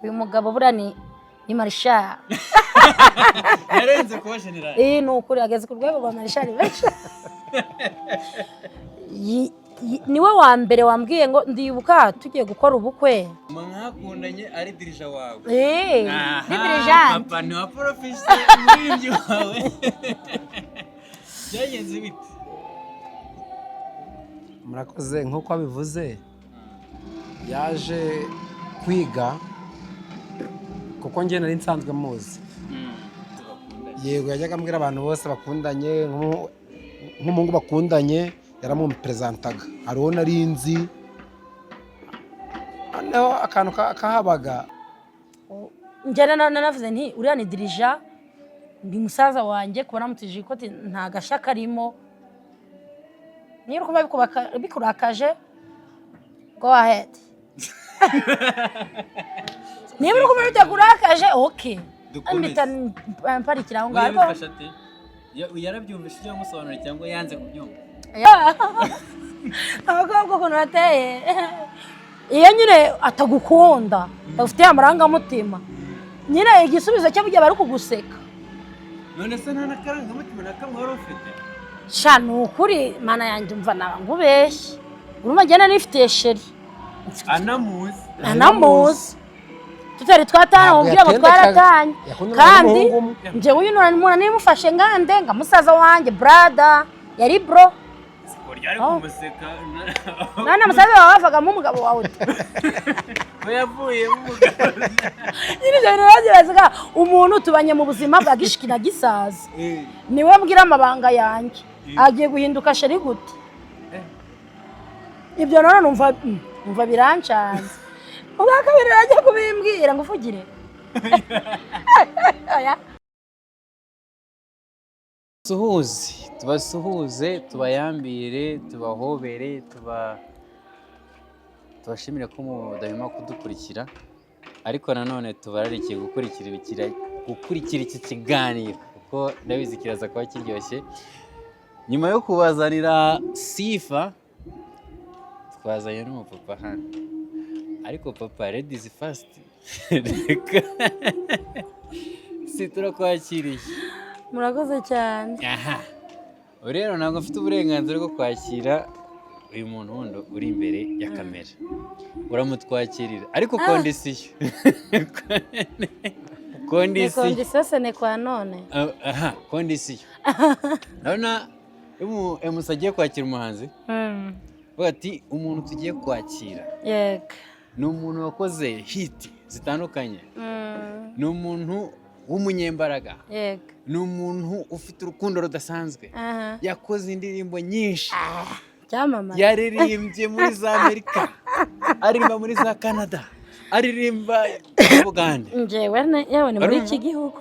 Uyu mugabo buriya ni marishari. Yarenze kuba generali. Ni ukuri ageze ku rwego rwa marishari benshi. Niwe wa mbere wambwiye ngo, ndibuka tugiye gukora ubukwe. Mwakundanye ari dirija wawe? Eh, ndi dirigeante. Papa ntiwaporofise umuririmbyi wawe, byagenze bite? Murakoze. Nk'uko abivuze, yaje kwiga kuko njye nari nsanzwe muzi. Yego, yajyaga ambwira abantu bose bakundanye, nk'umuhungu bakundanye yaramuperezantaga. Hari uwo nari nzi, noneho akantu kahabaga. Njye nanavuze nti uriya ni dirigeant, ni musaza wanjye, kuba namutije ikoti nta gashya karimo. Niba uri kumva bikurakaje, go ahead. Niba uri kumva bitakurakaje, okay. Dukomeze. Mpita mparikira aho ngaho, ariko Yabifashe ate? Yarabyumvise ibyo wamusobanuriye cyangwa yanze kubyumva? Abakobwa ukuntu bateye, iyo nyine atagukunda, agufitiye amarangamutima, nyine igisubizo cye burya bari kuguseka. None se nta n'akarangamutima na kamwe wari ufite? Sha, ni ukuri Mana yanjye, umva, naba nkubeshye. Urumva njye nifitiye chéri. Anamuzi? Anamuzi, tutari twatana. Ntabwo Mubwira ngo yatendekaga. twaratanye. Yakundanaga Kandi n'umuhungu umwe. njyewe uyu umuntu nimufashe ngande nga musaza wanjye, brother, yari bro. Kurya ari Oh. kumuseka. Nana musaza wawe wavagamo umugabo wawe ute? Ko yavuyemo umugabo. Nyine ibyo bintu biragerageza. Umuntu tubanye mu buzima bwa gishiki na gisaza, niwe mbwira amabanga yanjye, agiye guhinduka chéri gute? Ibyo none numva birancanze. Ubwa kabiri arajya kubimbwira ngo ufugire. Oya. Suhuze, tubasuhuze, tubayambire, tubahobere, tubashimire ko mudahwema kudukurikira, ariko nanone tubararikiye gukurikira iki kiganiro kuko ndabizi kiraza kuba kiryoshye. Nyuma yo kubazanira Sifa, twazanye n'umupapa hano. Ariko papa, ladies first. Reka si turakwakiriye. Murakoze cyane. Aha ubu rero ntabwo mfite uburenganzira bwo kwakira uyu muntu wundi uri imbere ya kamera. Uramutwakirira, ariko condition. Ni Condition. Condition sine qua non. Aha, condition. Urabona iyo umu MC agiye kwakira umuhanzi, avuga ati umuntu tugiye kwakira ni umuntu wakoze hit zitandukanye, ni umuntu w'umunyembaraga, ni umuntu ufite urukundo rudasanzwe, yakoze indirimbo nyinshi, Cyamamare. yaririmbye muri za Amerika, aririmba muri za Canada, aririmba mu Bugande. Njyewe yewe, ni muri Urumva? iki gihugu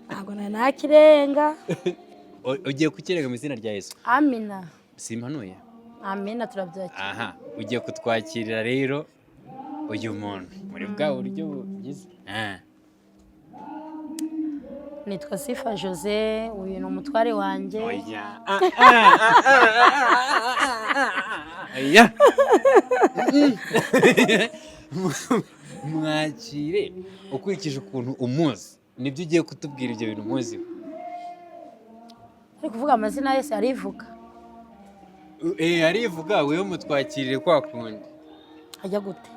ntabwo nari nakirenga. Ugiye kukirega mu izina rya Yesu. Amina. Simpanuye? Amina, turabyakira. Aha, ugiye kutwakirira rero uyu muntu muri bwa buryo bugize. Nitwa Sifa Jose, uyu ni umutware wanjye. Oya. Ah, ah, ah, ah, ah, ah, ah. Oya. Mwakire ukurikije ukuntu umuzi, nibyo ugiye kutubwira, ibyo bintu umuziho. Ari kuvuga amazina yose, arivuga. Eh, arivuga. Wewe mutwakirire kwa kundi. Ajya gute?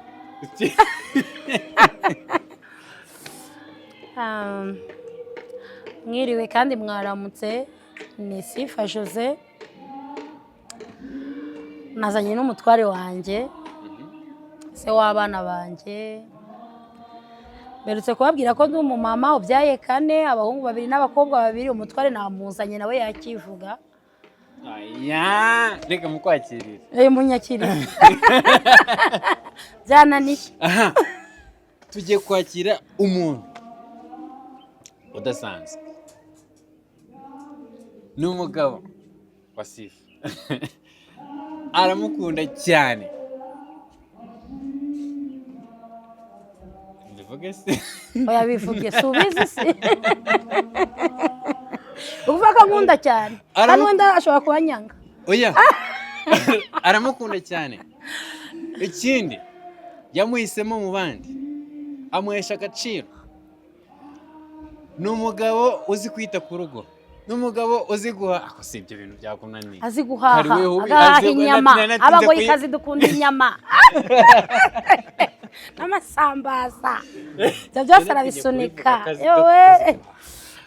Mwiriwe kandi mwaramutse. Ni Sifa Jose, nazanye n'umutware wanjye, se w'abana banjye. Mperutse kubabwira ko ndi umumama ubyaye kane, abahungu babiri n'abakobwa babiri. Umutware namuzanye, nawe yakivuga. Aya, reka mukwakirire. Eh, munyakiriye, byananiye. Aha, tugiye kwakira umuntu udasanzwe, ni umugabo wa Sifa, aramukunda cyane. Mbivuge se? Oya, bivuge, si ubizi? Si ukuvuga ko ankunda cyane kandi wenda ashobora kuba anyanga. Oya, aramukunda cyane. Ikindi, yamuhisemo mu bandi, amuhesha agaciro. Ni umugabo uzi kwita ku rugo, ni umugabo uzi guha. Ako si ibyo bintu byakunaniye? Azi guhaha. Kari weho Agahaha inyama. natinze Abagoyikazi dukunda inyama n'amasambaza, ibyo byose arabisunika. Akazi Yewe,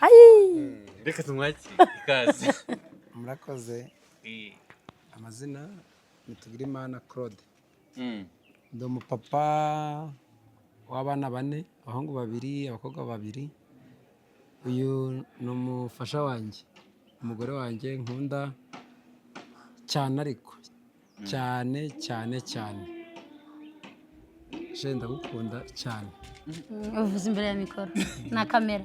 ayi. Reka tumwakire, ikaze. Murakoze. Amazina ni Tugirimana Claude. Ndi umupapa w'abana bane, abahungu babiri, abakobwa babiri. Uyu ni umufasha wanjye, umugore wanjye nkunda cyane, ariko cyane cyane cyane. Je, ndagukunda cyane. Uvuze imbere ya mikoro na kamera.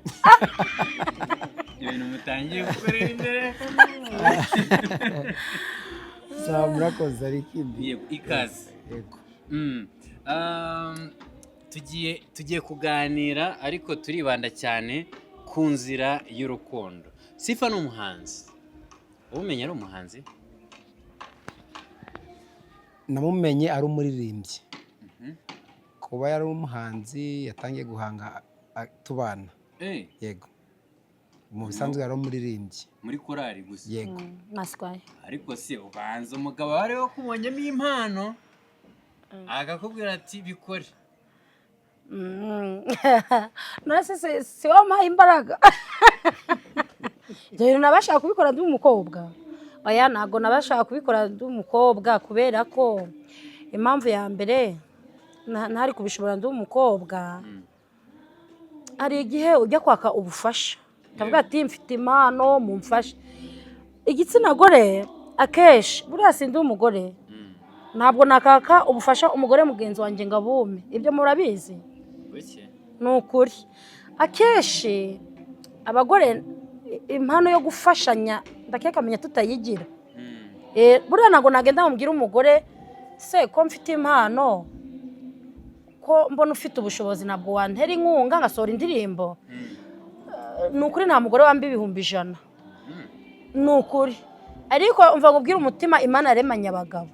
Ibintu mutangiye gukorera imbere. Sawa, murakoze. Ari ikindi? Yego, ikaze. Yego. Tugiye kuganira, ariko turibanda cyane ku nzira y'urukundo. Sifa ni umuhanzi, umenya ari umuhanzi? Namumenye ari umuririmbyi. Kuba yari umuhanzi, yatangiye guhanga tubana. Yego, mu bisanzwe yari umuririmbyi. Muri korali gusa? Yego. Maswaye. Ariko se ubanza umugabo wari wakubonyemo impano, akakubwira ati: "Bikore"? None se si wampaye imbaraga? Ibyo bintu nabashaka kubikora ndi umukobwa? Oya, ntabwo nabashaka kubikora ndi umukobwa, kubera ko impamvu ya mbere ntari kubishobora ndi umukobwa, hari igihe ujya kwaka ubufasha ukavuga ati: "Mfite impano, mumfashe." Igitsina gore akenshi, buriya sindi umugore, ntabwo nakaka ubufasha umugore mugenzi wanjye ngo abume. Ibyo murabizi. Buke. Ni ukuri, akenshi abagore impano yo gufashanya ndakeka menya tutayigira. Buriya ntabwo nagenda mubwira umugore: "Se ko mfite impano, ko mbona ufite ubushobozi, ntabwo wantera inkunga ngasohora indirimbo?" Ni ukuri, nta mugore wamba 100,000, ni ukuri. Ariko umva nkubwire, umutima Imana yaremanye abagabo,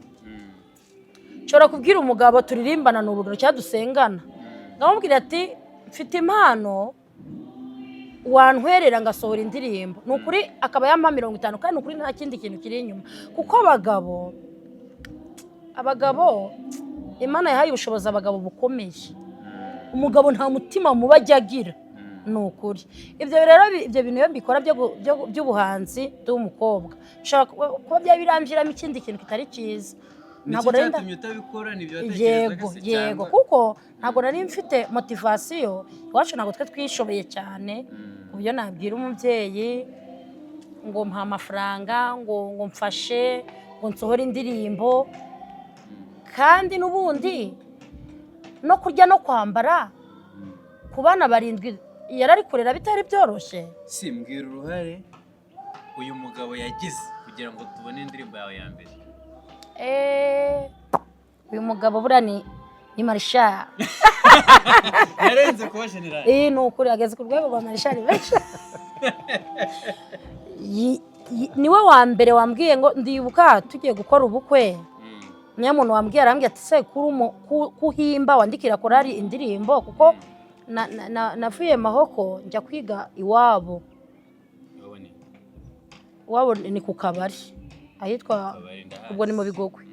nshobora kubwira umugabo turirimbana, ni urugero, cyangwa dusengana, nkamubwira ati: "Mfite impano, wantwerera ngasohora indirimbo?" Ni ukuri, akaba yampa 50, kandi ni ukuri nta kindi kintu kiri inyuma, kuko abagabo Imana yahaye ubushobozi abagabo bukomeye. Umugabo nta mutima mubi ajya agira, ni ukuri. Ibyo rero ibyo bintu iyo mbikora by'ubuhanzi ndi umukobwa, bishobora kuba byaba biramviramo ikindi kintu kitari cyiza. Ntabwo Ntabwo nari cyatumye utabikora, nibyo watekerezaga Yego. se Yego. cyangwa? Kuko ntabwo nari mfite motivation. Iwacu ntabwo twe twishoboye cyane ku buryo nabwira umubyeyi ngo mpa amafaranga, ngo mfashe, ngo nsohore indirimbo. Kandi n'ubundi no kurya no kwambara ku bana barindwi yarari kurera bitari byoroshye. Si mbwira uruhare uyu mugabo yagize kugira ngo tubone indirimbo yawe ya mbere. Uyu mugabo buriya ni marishari. Yarenze kuba generali. Ni ukuri, ageze ku rwego rwa marishari benshi. Niwe wa mbere wambwiye ngo, ndibuka tugiye gukora ubukwe, niyo muntu wambwiye, arambwira ati: "Se kuhimba, wandikira korari indirimbo?" Kuko navuye Mahoko njya kwiga iwabo. Urabona? Iwabo ni ku Kabari ahitwa Kabari ndahazi. Ubwo ni mu Bigogwe.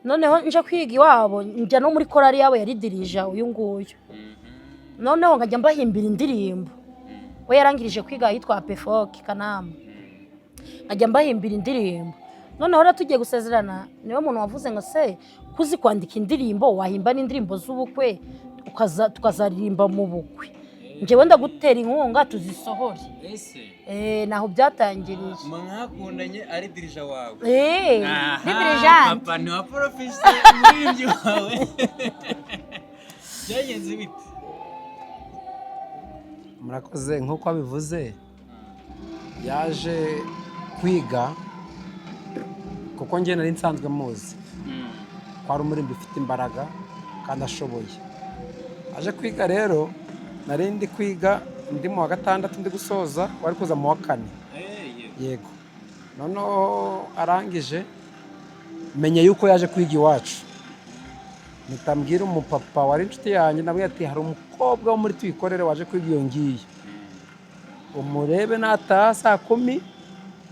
Noneho nje kwiga iwabo, njya no muri korari yabo, yari dirija uyu nguyu. Noneho nkajya mbahimbira indirimbo. We yarangirije kwiga ahitwa Apefoke Kanama, nkajya mbahimbira indirimbo. Noneho rero tugiye gusezerana, niwe muntu wavuze ngo: "Se kuzi kwandika indirimbo, wahimba n'indirimbo z'ubukwe, tukazaririmba mu bukwe? Njyewe ndagutera inkunga tuzisohore." Ese? Naho byatangiriye. Mwakundanye ari dirija wawe? Eh, Aha, ni dirijante. Papa ntiwaporofise umuririmbyi wawe, byagenze bite? Murakoze. Nk'uko abivuze, yaje kwiga kuko njye nari nsanzwe muzi ko ari umuririmbyi ufite imbaraga kandi ashoboye. Aje kwiga rero, nari ndi kwiga, ndi mu wa gatandatu ndi gusoza, wari kuza mu wa kane. Yego. Yego. Noneho arangije, menya yuko yaje kwiga iwacu. Mpita mbwira umupapa wari inshuti yanjye, ndamubwira ati: "Hari umukobwa wo muri Tuyikorere waje kwiga iyo ngiyo, umurebe nataha saa 10,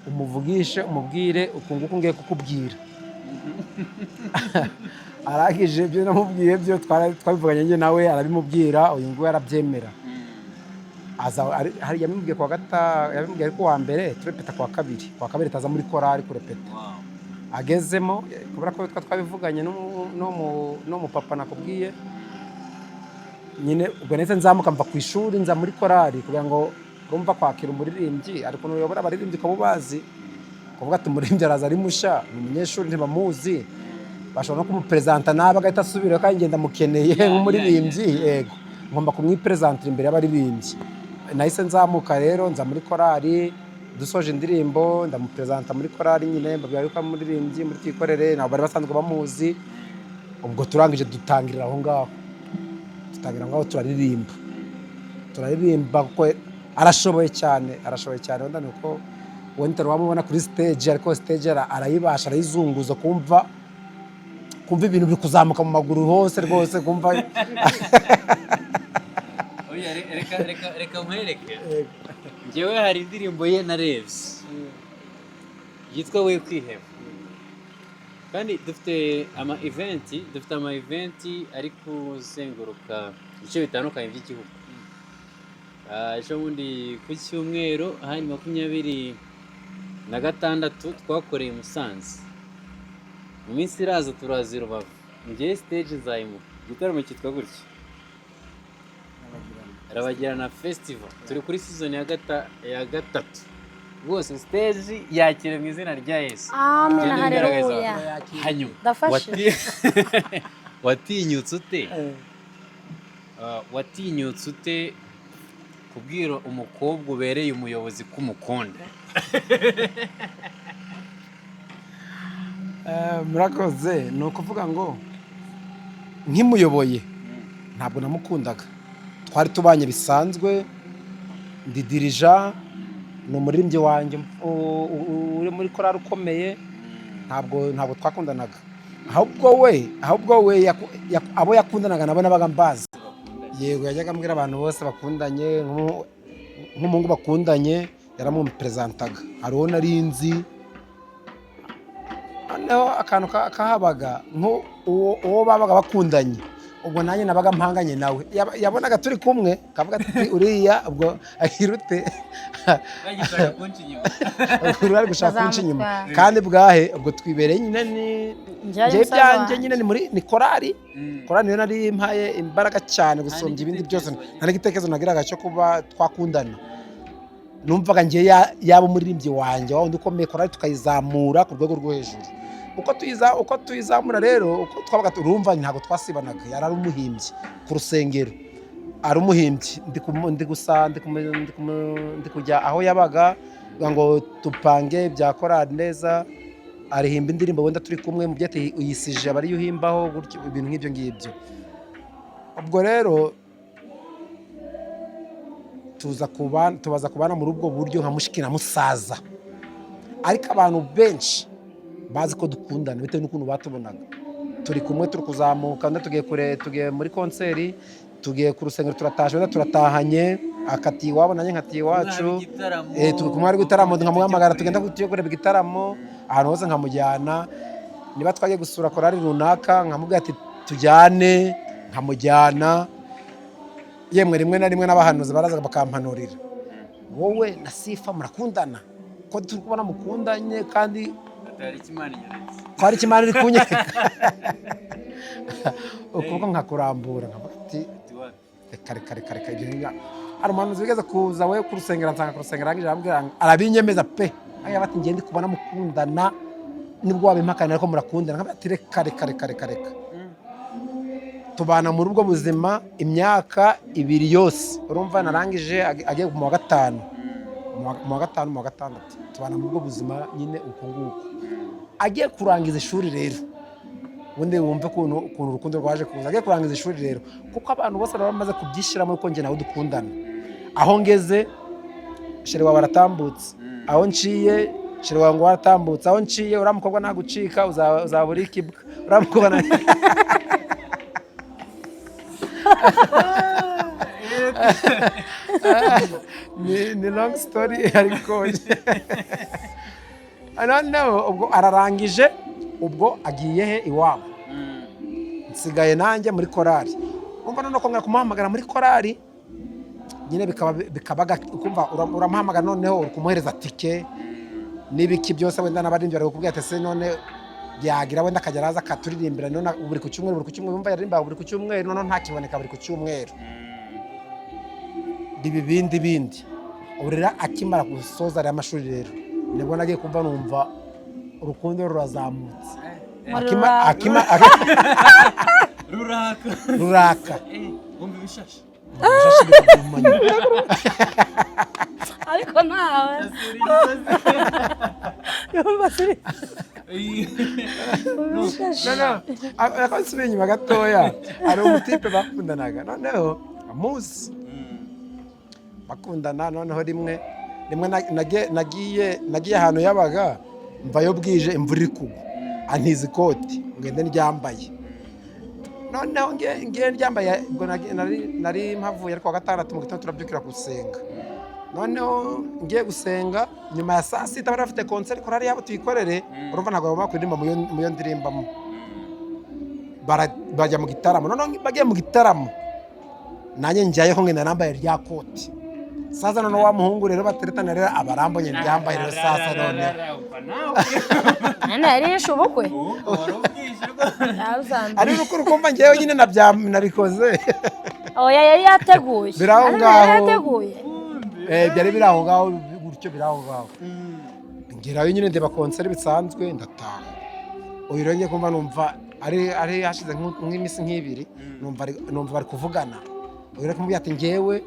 umuvugishe, umubwire uku nguku ngiye kukubwira." Arangije, ibyo namubwiye byo twabivuganye njye nawe, arabimubwira, uyu nguyu arabyemera. Aza hari yabimubwiye kuwa yabimubwiye ari kuwa mbere, turepeta kuwa kabiri. Kuwa kabiri taza muri korari kurepeta. Agezemo, kubera ko twabivuganye n'umupapa nakubwiye nyine, ubwo nahise nzamuka mva ku ishuri, nza muri korari, kugira ngo urumva kwakira umuririmbyi, ariko uyobora abaririmbyi ukaba ubazi, kuvuga ati umuririmbyi araza ari mushya, ni umunyeshuri, ntibamuzi, bashobora no kumuperezanta nabi agahita asubira, kandi ngenda mukeneye nk'umuririmbyi. Yego, ngomba kumwiperezantira imbere y'abaririmbyi. Nahise nzamuka rero, nza muri korari, dusoje indirimbo ndamuperezanta muri korari nyine, mbabwira yuko ari umuririmbyi muri Twikorere, ntabwo bari basanzwe bamuzi. Ubwo turangije dutangirira aho ngaho, dutangira aho ngaho, turaririmba, turaririmba, kuko arashoboye cyane, arashoboye cyane. Wenda ni uko wenda wamubona kuri stage, ariko stage arayibasha, arayizunguza, kumva ibintu biri kuzamuka mu maguru hose rwose, kumva. Oya, reka reka reka nkwereke. Njyewe hari indirimbo ye narebye yitwa "We Kwiheba", kandi dufite ama event, dufite ama event ari kuzenguruka ibice bitandukanye by'igihugu. Ejo bundi ku cyumweru hari 26 twakoreye i Musanze, mu minsi iraza turaza i Rubavu. Njyewe stage nzayimuha. Igitaramo cyitwa gutya, Rabagirana Festival, turi kuri season ya gatatu. Rwose stage yakire mu izina rya Yesu. Amen. Ngende mbigaragaza. Haleluya. Hanyuma Ndafashe. Watinyutse ute? Watinyutse ute kubwira umukobwa ubereye umuyobozi ko umukunda? Murakoze. Ni ukuvuga ngo nkimuyoboye ntabwo namukundaga, twari tubanye bisanzwe, ndi dirija, ni umuririmbyi wanjye uri muri korari ukomeye, ntabwo twakundanaga. Ahubwo we abo yakundanaga nabo nabaga mbazi. Yego, yajyaga ambwira abantu bose bakundanye, nk'umuhungu bakundanye yaramuperezantaga, hari uwo nari nzi. Noneho akantu kahabaga, uwo babaga bakundanye, ubwo nanjye nabaga mpanganye nawe. Yabonaga turi kumwe kavuga ati: "Uriya ubwo agira ute?" Bagishaka kunca inyuma. Uri ari gushaka kunca inyuma. Bazamutwara. Kandi bwahe ubwo twibereye nyine ni Njye ari njye musaza ibyanjye wanjye. Nyine ni muri ni korari. Korari niyo nari mpaye imbaraga cyane gusumbya ibindi byose. N'igitekerezo. Nta n'igitekerezo nagiraga cyo kuba twakundana. Numvaga njye yaba umuririmbyi wanjye wa wundi ukomeye, korari tukayizamura ku rwego rwo hejuru. Uko tuyizamura rero, uko twabaga urumva ntabwo twasibanaga. Yari ari umuhimbyi ku rusengero, ari umuhimbyi, ndi gusa ndi kujya aho yabaga kugira ngo tupange bya korari neza, arihimba indirimbo wenda turi kumwe mu byo ati uyisije aba ariyo uhimbaho gutyo, ibintu nk'ibyo ngibyo. Ubwo rero tuza kuba tubaza kubana muri ubwo buryo nka mushiki na musaza, ariko abantu benshi bazi ko dukundana bitewe n'ukuntu batubonaga turi kumwe, turi kuzamuka, wenda tugiye kure, tugiye muri concert, tugiye ku rusengero, turatashe, wenda turatahanye, akatiye iwabo nanjye nkatiye iwacu. Turi kumwe ari gitaramo, nkamuhamagara, tugenda tugiye kureba igitaramo, ahantu hose nkamujyana. Niba twagiye gusura korari runaka, nkamubwira ati: "Tujyane", nkamujyana. Yemwe, rimwe na rimwe n'abahanuzi barazaga bakampanurira: "Wowe na Sifa murakundana, ko turi kubona mukundanye?" Kandi Atari Imana inyeretse. Ko hari icyo Imana iri kunyereka, ukuboko nkakurambura, nkavuga ati: Ati wapi? "Reka, reka, reka, reka." Ibyo hari umuhanuzi wigeze kuza we ku rusengero, ansanga ku rusengero, arangije arambwira, arabinyemeza pe, agira ati: "Ngende kubona mukundana, nibwo wabimpakana, ariko murakundana." Nkavuga ati: "Reka, reka, reka, reka, reka." Tubana muri ubwo buzima imyaka 2 yose. Urumva narangije agiye mu wa gatanu, mu wa gatanu, mu wa gatandatu, tubana muri ubwo buzima nyine uko nguko. Agiye kurangiza ishuri rero, ubundi wumve ukuntu urukundo rwaje kuza. Agiye kurangiza ishuri rero, kuko abantu bose bari bamaze kubyishyiramo ko njye nawe dukundana, aho ngeze chéri wawe aratambutse, aho nciye chéri wawe ngo waratambutse, aho nciye uriya mukobwa nagucika uzaba uri ikibwa, uriya mukobwa. Ni long story, ariko noneho ubwo ararangije, ubwo agiye he? Iwabo. Nsigaye nanjye muri korari. Umva, noneho kongera kumuhamagara muri korari nyine bikaba ukumva uramuhamagara, noneho uri kumuhereza tike n'ibiki byose, wenda n'abaririmbyi bari kukubwira ati: "Se none byagira wenda akajya araza akaturirimbira none buri ku cyumweru, buri ku cyumweru." Wumva yaririmba buri ku cyumweru, noneho ntakiboneka buri ku cyumweru, biba ibindi bindi. Ubu rero akimara gusoza ariya mashuri rero, nibwo nagiye kumva numva urukundo rurazamutse. Akima Ruraka. Ruraka. Wumva ibishashi. Ibishashi biragumanye. Ariko ntawe yumva siri. No, ariko nsubiye inyuma gatoya, hari umutipe bakundanaga, noneho amuzi bakundana, noneho rimwe rimwe nagiye ahantu yabaga, mvayo bwije, imvura iri kugwa, antiza ikoti ngende ndyambaye. Noneho ngiye ndyambaye, ubwo nari mpavuye ariko wa gatandatu mu gitondo turabyukira gusenga. Noneho ngiye gusenga, nyuma ya saa sita bari bafite concert, korari yabo tuyikorere. Urumva ntabwo bagomba kuririmba mu yo ndirimbamo. Bajya mu gitaramo. Noneho bagiye mu gitaramo, nanjye njyayo ko ngenda nambaye rya koti. Sasa noneho wa muhungu rero bateretana rero abarambonye ryambaye rero, sasa noneho Nene yari yishe ubukwe. Yabusanze. Ari urukuru kumva ngewe nyine nabikoze. Oya, yari yateguye. Biri aho Ariko ngaho. yari yateguye. Byari biri aho ngaho gutyo, biri aho ngaho. Ngerayo nyine, ndeba concert bisanzwe, ndataha. Uyu rero ngiye kumva numva ari hashize nk'iminsi nk'ibiri, numva bari kuvugana. Uyu rero kumubwira ati: "Ngewe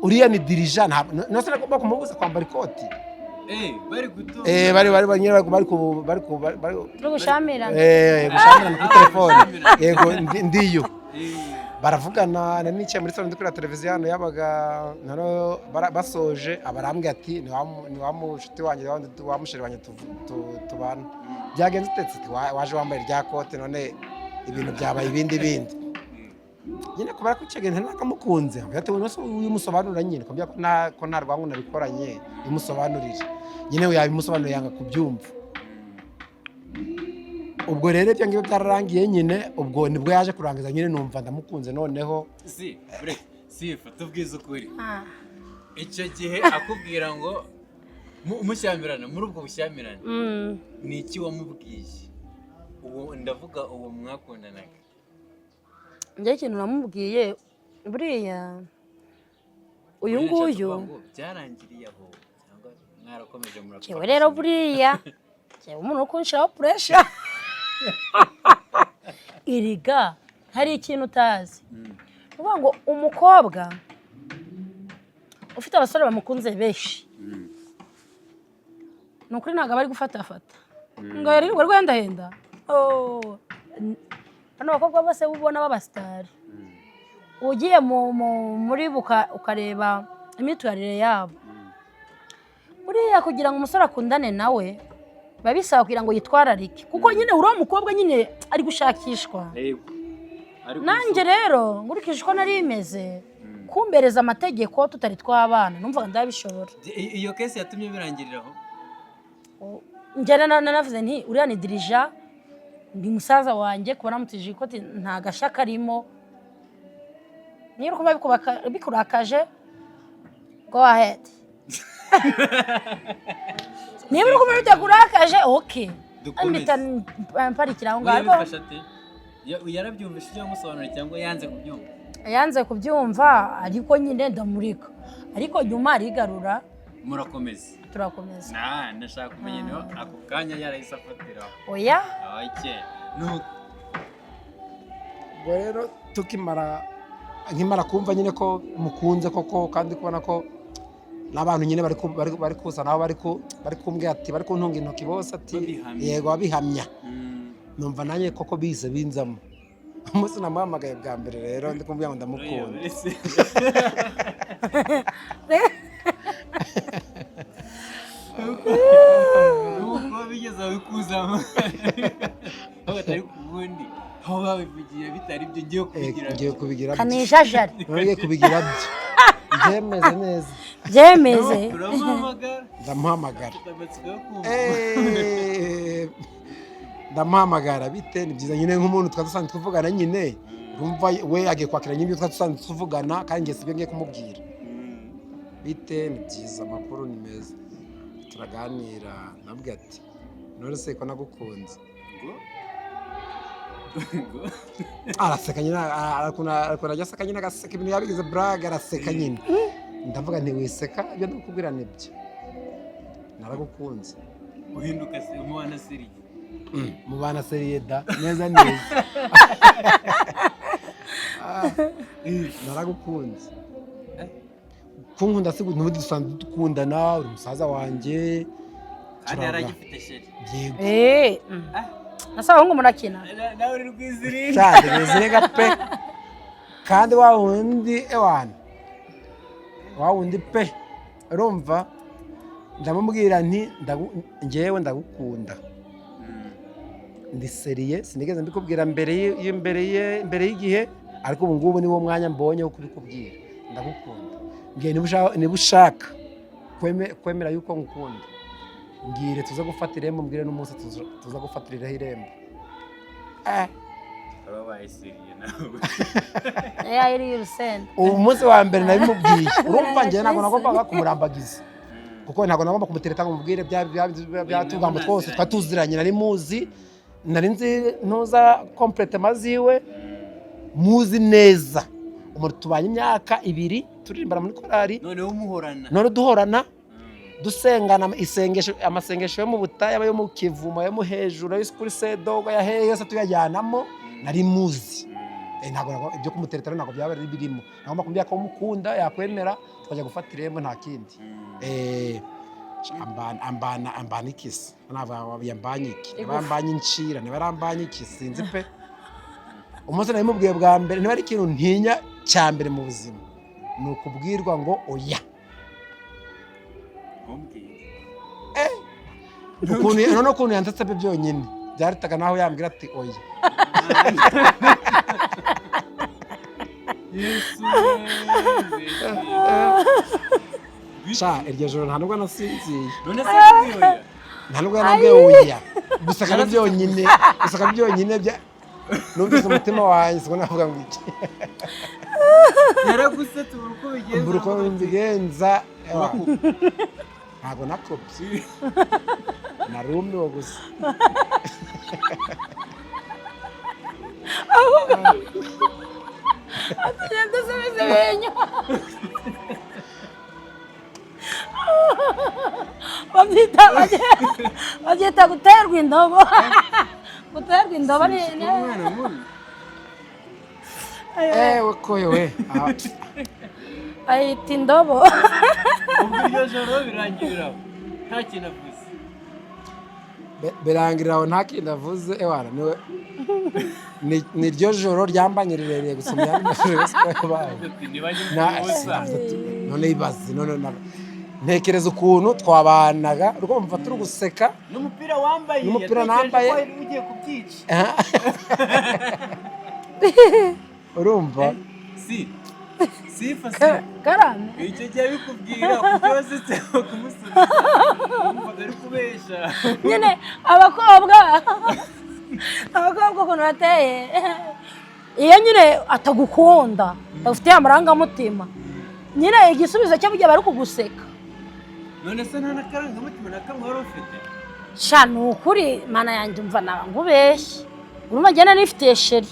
uriya ni dirigeant, ntabwo nose nagomba kumubuza kwambara ikoti." Bari guto. Bari nyine bari Turi gushamirana. Gushamirana kuri telefone, yego. Ndiyo baravugana, nari nicaye muri salon ndi kureba televiziyo hano yabaga. Noneho basoje, abarambwira ati: "Ni wa mushuti wanjye, wa musheri wanjye tubana, byagenze utetse?" Ati: "Waje wambaye rya kote, none ibintu byabaye ibindi bindi nyine." Kubera ko icyo gihe nakamukunze, ambwira ati: "Uyu uyu musobanurira nyine," kumbwira ko nta rwango nabikoranye, bimusobanurire nyine. Yabimusobanuriye, yanga kubyumva. Ubwo rero ibyo ngibyo byararangiye nyine, ubwo nibwo yaje kurangiza nyine, numva ndamukunze noneho. Si bureke sifa, tubwize ukuri. Ah. Icyo gihe akubwira ngo mushyamirana, muri ubwo bushyamirane, ni iki wamubwiye? Uwo ndavuga, uwo mwakundanaga. Njye ikintu namubwiye, buriya uyu Nyine nshatse nguyu kuvuga ngo byarangiriye aho cyangwa mwarakomeje murapfa? Jewe rero buriya jewe umuntu uri kunshiraho pressure iriga, hari ikintu utazi. Ni ukuvuga ngo umukobwa ufite abasore bamukunze benshi, ni ukuri ntabwo aba ari gufatafata ngo yirirwe rwendahenda. Oh, bano bakobwa bose ubona b'abasitari, ugiye muri ukareba imyitwarire yabo, buriya kugira ngo umusore akundane nawe biba bisaba kugira ngo yitwararike, kuko nyine uriya mukobwa nyine ari gushakishwa. Yego. Ariko Nanjye rero nkurikije uko nari imeze, kumbereza amategeko tutari twabana, numvaga ndabishobora. Iyo case yatumye birangirira aho? Njye nanavuze nti: "Uriya ni dirigeant, ni musaza wanjye, kuba namutije ikoti nta gashya karimo. Niba uri kumva bikurakaje, go ahead. Niba uri kumva bitakurakaje, okay." Dukomeze. Mpita mparikira aho ngaho. We yabifashe ate? Yarabyumvise ibyo wamusobanuriye cyangwa yanze kubyumva? Yanze kubyumva, ariko nyine ndamurika, ariko nyuma arigarura. Murakomeza. Turakomeza. Na ndashaka kumenya niba ako kanya yarahise afatiraho. Oya. Okay, nuko Ubwo rero tukimara, nkimara kumva nyine ko mukunze koko, kandi kubona ko n'abantu nyine bari kuza nabo bari kumbwira ati, bari kuntunga intoki bose ati Babihamya. Yego, babihamya. Numva nanjye koko bize binzamo. Umunsi namuhamagaye bwa mbere rero ndi kumubwira ngo ndamukunda. Oya, ese- Nuko bigeze aho bikuzamo aho batari ku wundi. Aho babivugiye bitari byo, ngiye kubigira. Ngiye kubigira byo. Kanijajari. Ngiye kubigira byo, byemeze neza. Byemeze. Uramuhamagara? Ndamuhamagara. Ufite amatsiko yo kumva. Ndamuhamagara, bite, ni byiza nyine, nk'umuntu twari dusanzwe tuvugana nyine. Urumva we agiye kwakira nyine ibyo twari dusanzwe tuvugana, kandi njye sibyo ngiye kumubwira. Bite, ni byiza, amakuru ni meza, turaganira. Nabwo ati: "None se ko nagukunze?" Ngo ngo? Araseka nyine, arakunda ajya aseka nyine, agaseka ibintu yabigize blague, araseka nyine. Ndavuga nti: "Wiseka, ibyo ndikubwira nibyo, naragukunze." Uhinduka se umubana sérieux? Mubana sérieux da, neza neza. Ah, naragukunze. Kunkunda si n'ubundi dusanzwe dukundana, uri musaza wanjye. Kandi yari agifite chéri. Yego. Nase abahungu murakina? Nawe uri rwizirinda. Cyane, bizirega pe. Kandi wa wundi, ewana, wa wundi pe. Urumva ndamubwira nti: "Njyewe ndagukunda, ndi sérieux, sinigeze mbikubwira mbere mbere y'igihe, ariko ubu ngubu niwo mwanya mbonye wo kubikubwira. Ndagukunda. Mbwiye niba ushaka kwemera yuko ngukunda, mbwire tuze gufata irembo, mbwire n'umunsi tuza gufatiriraho irembo." Wabaye sérieux nawe. Ya iri y'urusenda. Ubu munsi wa mbere nabimubwiye, urumva njyewe ntabwo nagombaga kumurambagiza, kuko ntabwo nagomba kumutereta ngo mubwire bya tugambo twose twari tuziranye. Nari muzi, nari nzi ntuza comportement ziwe, muzi neza. Umuntu tubanye imyaka 2 turirimbana muri korali. Noneho muhorana. None duhorana, dusengana isengesho, amasengesho yo mu butayu, aba yo mu kivumo, yo mu hejuru, ayo kuri sedogo, ya hehe, yose tuyajyanamo. Nari muzi. Ntabwo ibyo kumutereta ntabwo byaba ari birimo. Nagomba kumubwira ko mukunda, yakwemera tukajya gufata irembo, nta kindi. Ambana ikisi, ntabwo yambanye iki, niba Igufa. yambanye incira, niba yarambanye iki, sinzi pe. Umunsi nabimubwiye bwa mbere, niba ari ikintu ntinya cya mbere mu buzima, ni ukubwirwa ngo oya. Ntumbwire. Ukuntu none ukuntu yanditse pe byonyine byarutaga naho yambwira ati oya. Yesu. Sha, iryo joro nta nubwo nasinziye. None se yakubwiye oya? Nta nubwo yanambwiye oya, guseka ni byonyine, guseka byonyine bya numvise umutima wanjye siko navuga ngo iki. Yaragusetse ubura uko bigenza. Mbura uko mbigenza. Ewa. Ntabwo nakopye, narumiwe gusa. Tugenda dusubiza ibintu babyita guterwa indobo. Guterwa indobo ni Umwana mubi. Ewe koyo we. Ah, bayita indobo. Ubwo iryo joro birangirira aho nta kintu avuze? Birangirira aho, nta kindi avuze. Ewana, niwe ni ryo joro ryambanye rirerire gusa mu yandi majoro yose uko yabaye. Ati niba Na ubusa. None ibaze none ntekereza ukuntu twabanaga, urumva turi guseka. N'umupira wambaye. N'umupira yatekereje nambaye. ko wari ugiye kubyica. Urumva. Si sifa si. Karame. Icyo gihe abikubwira, kuko wasetse kumusubiza wumvaga ari kubeshya. Nyine abakobwa ukuntu bateye, iyo nyine atagukunda, atagufitiye amarangamutima, nyine igisubizo cye burya bari kuguseka. None se nta n'akarangamutima na kamwe wari ufite? Sha, ni ukuri mana yanjye, umva naba nkubeshye. Urumva njye nari nifitiye chéri.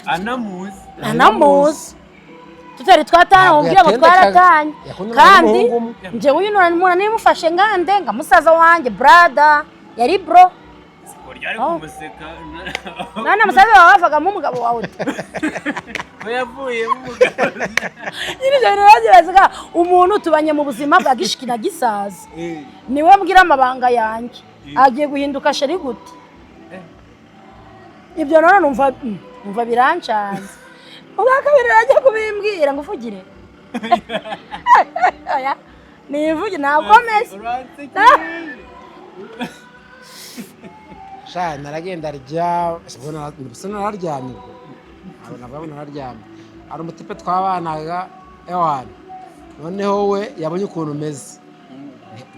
Anamuzi? Anamuzi, tutari twatana. Ntabwo Mubwira ngo yatendekaga. twaratanye. Yakundanaga kandi n'umuhungu umwe. njyewe uyu umuntu nimufashe ngande nga musaza wanjye, brother, yari bro. Kurya ari Oh. kumuseka. None musaza wawe wavagamo umugabo wawe ute? Ko yavuyemo umugabo. Nyine ibyo bintu birabaga, umuntu tubanye mu buzima bwa gishiki na gisaza, niwe mbwira amabanga yanjye, agiye guhinduka chéri gute? Ibyo none numva birancanze. Ubwa kabiri arajya kubimbwira ngo uvugire, oya, nivuge ntakomeze. Uransekeje. Sha, naragenda rya, ubwo nararyamye, ubwo ntabwo navuga ngo nararyamye. Hari umutipe twabanaga, ewana, noneho we yabonye ukuntu umeze.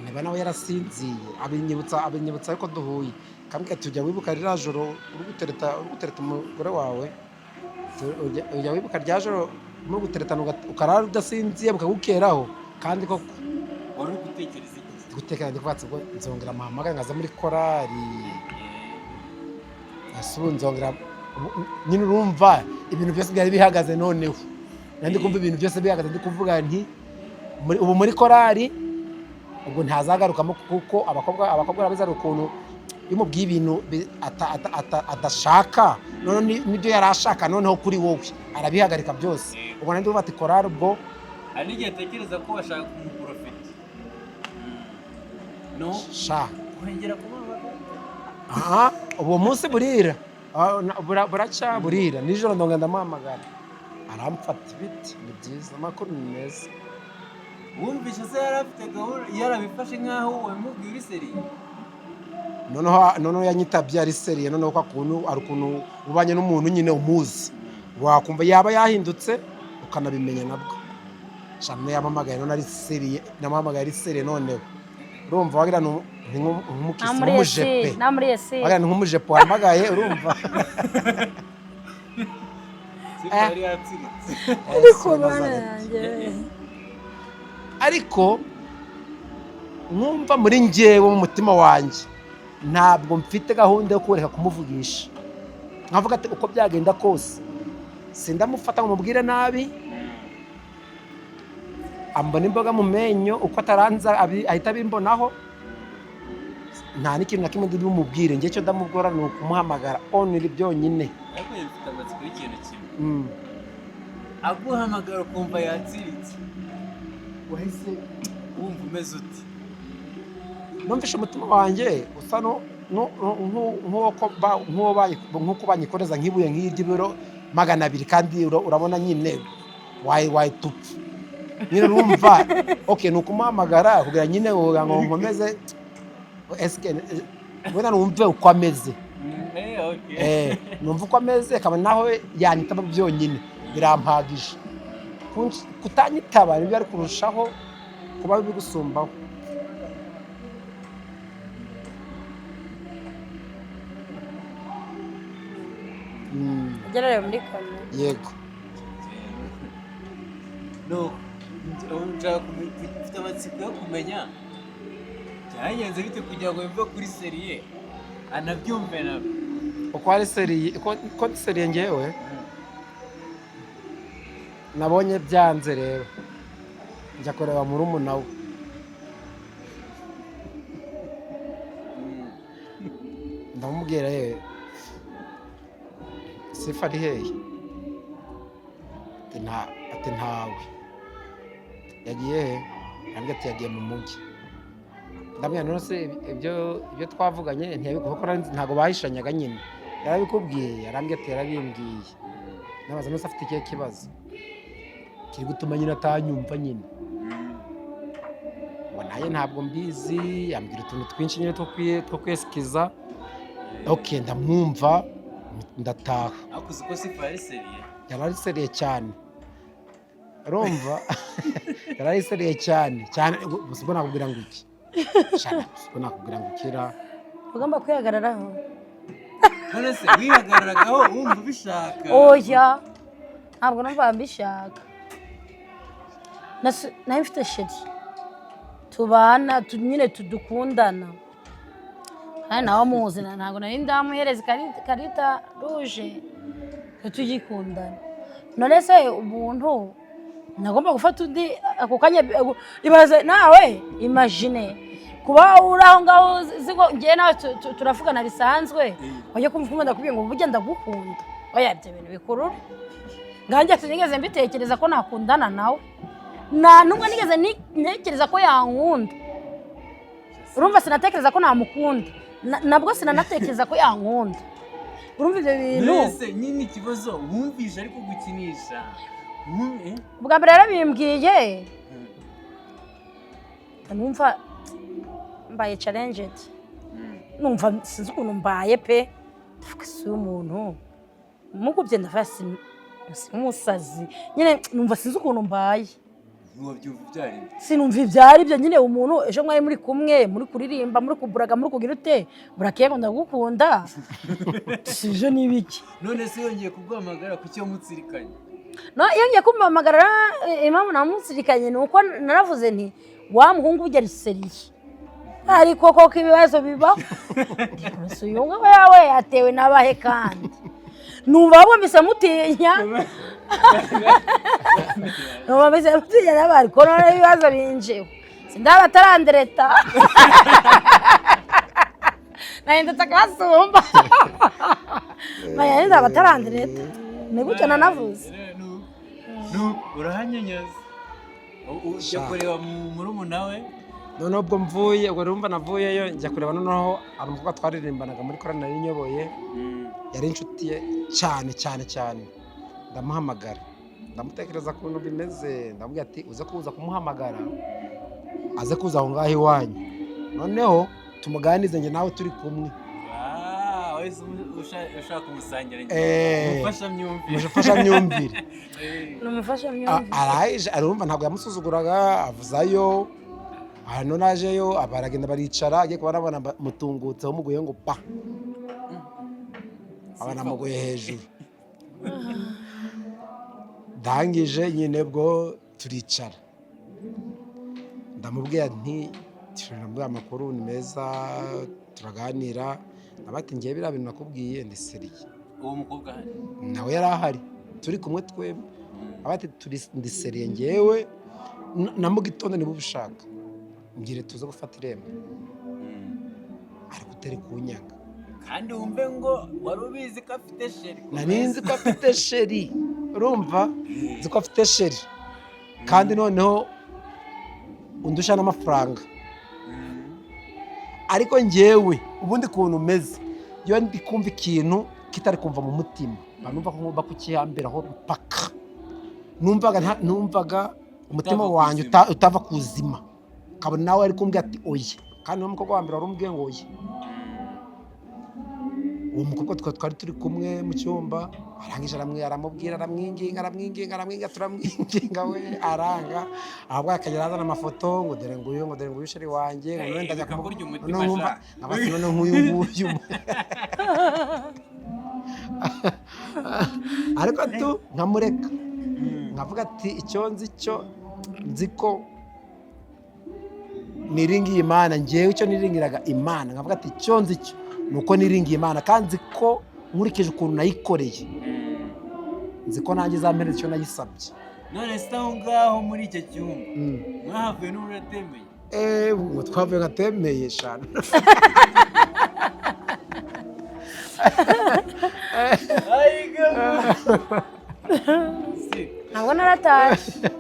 Niba nawe yarasinziye, abinyibutsa ariko duhuye, kambwira ati: "Ujya wibuka ririya joro uri gutereta umugore wawe? Ujya wibuka rya joro muri guteretana ukarara udasinziye bukagukeraho?" Kandi koko. Wari uri gutekereza iki? Gutekera, ndi kuvuga ati: "Ubwo nzongera muhamagare nkaza muri korari? Ese ubu nzongera?" Nyine urumva ibintu byose byari bihagaze. Noneho nari ndi kumva ibintu byose bihagaze, ndi kuvuga nti ubu muri korari ubwo ntazagarukamo, kuko abakobwa barabizi, hari ukuntu iyo umubwiye ibintu adashaka, noneho nibyo yari ashaka, noneho kuri wowe arabihagarika byose. Ubwo nari ndi kuvuga ati korari ubwo. Hari n'igihe atekereza ko bashaka kumuprofita, no Sha. Kurengera kumuhamagara. Aha, uwo munsi burira. Buracya burira nijoro, ndongera ndamuhamagara, aramfata: "Ibiti ni byiza, amakuru ni meza." Wumvishe se yari afite gahunda, yarabifashe nk'aho wamubwiye uri sérieux? Noneho yanyitabye ari sérieux. Noneho kwa kuntu, hari ukuntu ubanye n'umuntu nyine umuzi, wakumva yaba yahindutse ukanabimenya nabwo. Sha, yampamagaye none ari sérieux, namuhamagaye ari sérieux. Noneho urumva wagira ni nk'umukisi, Nta muri nk'umujepe. esi, nta muri esi. Wagira ni nk'umujepe wahamagaye, urumva. Sifa yari yatsiritse. Ariko bana yanjye. Ariko nkumva muri njyewe, mu mutima wanjye, ntabwo mfite gahunda yo kureka kumuvugisha. Nkavuga ati uko byagenda kose sindamufata ngo mubwire nabi, ambona imboga mu menyo, uko ataranza ahita abimbonaho. Nta n'ikintu na kimwe ndi bumubwire. Njye icyo ndamubwira ni ukumuhamagara only byonyine. Ariko mfite amatsiko y'ikintu kimwe. Aguhamagara ukumva yatsiritse, wahise wumva umeze uti? Numvishe umutima wanjye usa nk'uko banyikoreza nk'ibuye nk'iry'ibiro 200, kandi urabona nyine wahita upfa nyine. Urumva, okay, ni ukumuhamagara kugira nyine kugira ngo nkomeze esike wenda numve uko ameze. Okay. Numva uko ameze, akaba naho yanyitaba byonyine birampagije. Kutanyitaba nibyo ari kurushaho kuba bigusumbaho. Agerere muri kamera. Yego. No nshaka mfite amatsiko yo kumenya byagenze bite kugira ngo bive kuri sérieux anabyumve nabyo. Uko ari sérieux, uko ndi sérieux, ngewe nabonye byanze rero njya kureba murumuna we. Ndamubwira: "Yewe, Sifa ari hehe?" Ati: "Nta." Ati: "Ntawe, yagiye he?" Arambwira ati: "Yagiye mu mujyi." Ndamubwira: "None se ibyo twavuganye ntiyabikuye?" Kuko ntabwo bahishanyaga nyine. "Yarabikubwiye?" Arambwira ati: "Yarabimbwiye." Ndabaza: "None se afite ikihe kibazo kiri gutuma nyine atanyumva nyine?" Ngo: "Naye ntabwo mbizi." Ambwira utuntu twinshi nyine two kwesikiza. Ok, ndamwumva, ndataha. Ariko uzi ko Sifa yari sérieux? Yari ari sérieux cyane, urumva, yari ari sérieux cyane cyane. Gusa ubwo nakubwira ngo iki? Sha, ubwo nakubwira ngo ikira? Ugomba kwihagararaho. None se wihagararagaho wumva ubishaka? Oya, ntabwo numva mbishaka. Nari mfite chéri tubana, nyine tudukundana, kandi nawe muzi, ntabwo nari ndamuhereza ikarita rouge, tugikundana. None se umuntu nagomba gufata undi ako kanya? Ibaze nawe, imagine kuba uri aho ngaho uzi ngo njyewe nawe turavugana bisanzwe, wajya kumva ukumva ndakubwiye ngo burya ndagukunda. Oya, ibyo bintu bikurura. Nganjye sinigeze mbitekereza ko nakundana nawe, nta n'ubwo nigeze ntekereza ko yankunda. Urumva, sinatekereza ko namukunda. Nabwo sinanatekereza ko yankunda. Urumva ibyo bintu? Mbese nyine ikibazo wumvishe ariko gukinisha? Ubwa mbere yarabimbwiye, numva mbaye challenged. Numva sinzi ukuntu mbaye pe. Ndavuga: "Si umuntu mugubye?" Ndavuga: "Si umusazi nyine." Numva sinzi ukuntu mbaye. Ntiwabyumva ibyo ari byo. Sinumva ibyo ari byo nyine. Umuntu ejo mwari muri kumwe, muri kuririmba, muri kuburaga, muri kugira ute, burakeye ngo ndagukunda, sibyo? Ni ibiki? None se yongeye kuguhamagara, kuki wamutsirikanye? No, iyo ngiye kumuhamagara, impamvu namutsirikanye ni uko naravuze nti: "Wa muhungu burya ari sérieux." Ariko koko ibibazo bibaho. Gusa uyu nguyu yawe yatewe n'abahe? Kandi numva ahubwo mpise mutinya, numva mpise mutinya n'abari, ariko noneho ibibazo binjiwe, sindaba atarandereta, nahindutse akabasumba, maya ndaba atarandereta. Ni gutyo nanavuze. Urahanyanyaza, ujya kureba murumuna we. Noneho ubwo mvuye, ubwo urumva navuyeyo njya kureba. Noneho hari umukobwa twaririmbanaga muri korali nari nyoboye, yari inshuti ye cyane cyane cyane. Ndamuhamagara, ndamutekereza ukuntu bimeze, ndamubwira ati: "Uze kuza kumuhamagara, aze kuza aho ngaho iwanyu, noneho tumuganize njye nawe turi kumwe." Ah, wahise ushaka kumusangira umufashamyumvire. Umufashamyumvire. Ni umufashamyumvire. Arayije, arumva, ntabwo yamusuzuguraga, avuzayo hano, najeyo, baragenda baricara. Agiye kuba nabona mutungutseho, muguye ngo pa, aba namuguye hejuru. Ndangije nyine bwo turicara, ndamubwira nti, ndamubwira amakuru ni meza, turaganira. Ati: "Ngewe biriya bintu nakubwiye ndi sérieux." Uwo mukobwa ahari? Nawe yari ahari, turi kumwe twembi. Ati: "Turi, ndi sérieux ngewe, na mu gitondo niba ubishaka mbwire tuze gufata irembo, ariko utari kunyanga." Kandi wumve ngo wari ubizi ko afite chéri. Nari nzi ko afite chéri, urumva, nzi ko afite chéri, kandi noneho undusha n'amafaranga. Ariko ngewe ubundi kuntu umeze, iyo ndi kumva ikintu kitari kumva mu mutima, mba numva ko ngomba kukihambiraho mpaka. Numvaga numvaga umutima Utava ku wanjye izima. Utava ku zima, kabona nawe ari kumbwira ati: "Oya." Kandi uwo mukobwa wa mbere wari umbwiye ngo oya, uwo mukobwa twari turi kumwe mu cyumba, arangije aramubwira, aramwinginga, aramwinginga, aramwinginga, turamwinginga, we aranga. Ahubwo akajya azana amafoto ngo: "Dore nguyu," ngo: "Dore nguyu chéri wanjye," ngo none ndajya Bikakurya umutima. Noneho nkumva Sha. Nkaba ati: "Noneho nk'uyu nguyu." Ariko tu nkamureka, nkavuga ati: "Icyo nzi cyo, nzi ko niringiye Imana." Ngewe icyo niringiraga Imana, nkavuga ati: "Icyo nzi cyo ni uko niringiye Imana, kandi nzi ko nkurikije ukuntu nayikoreye, nzi ko nanjye izampereza icyo nayisabye." None se aho ngaho muri icyo cyumba mwahavuye n'uratemeye? Eh, ngo twavuye nkatemeye shana. Si. Ntabwo narataje.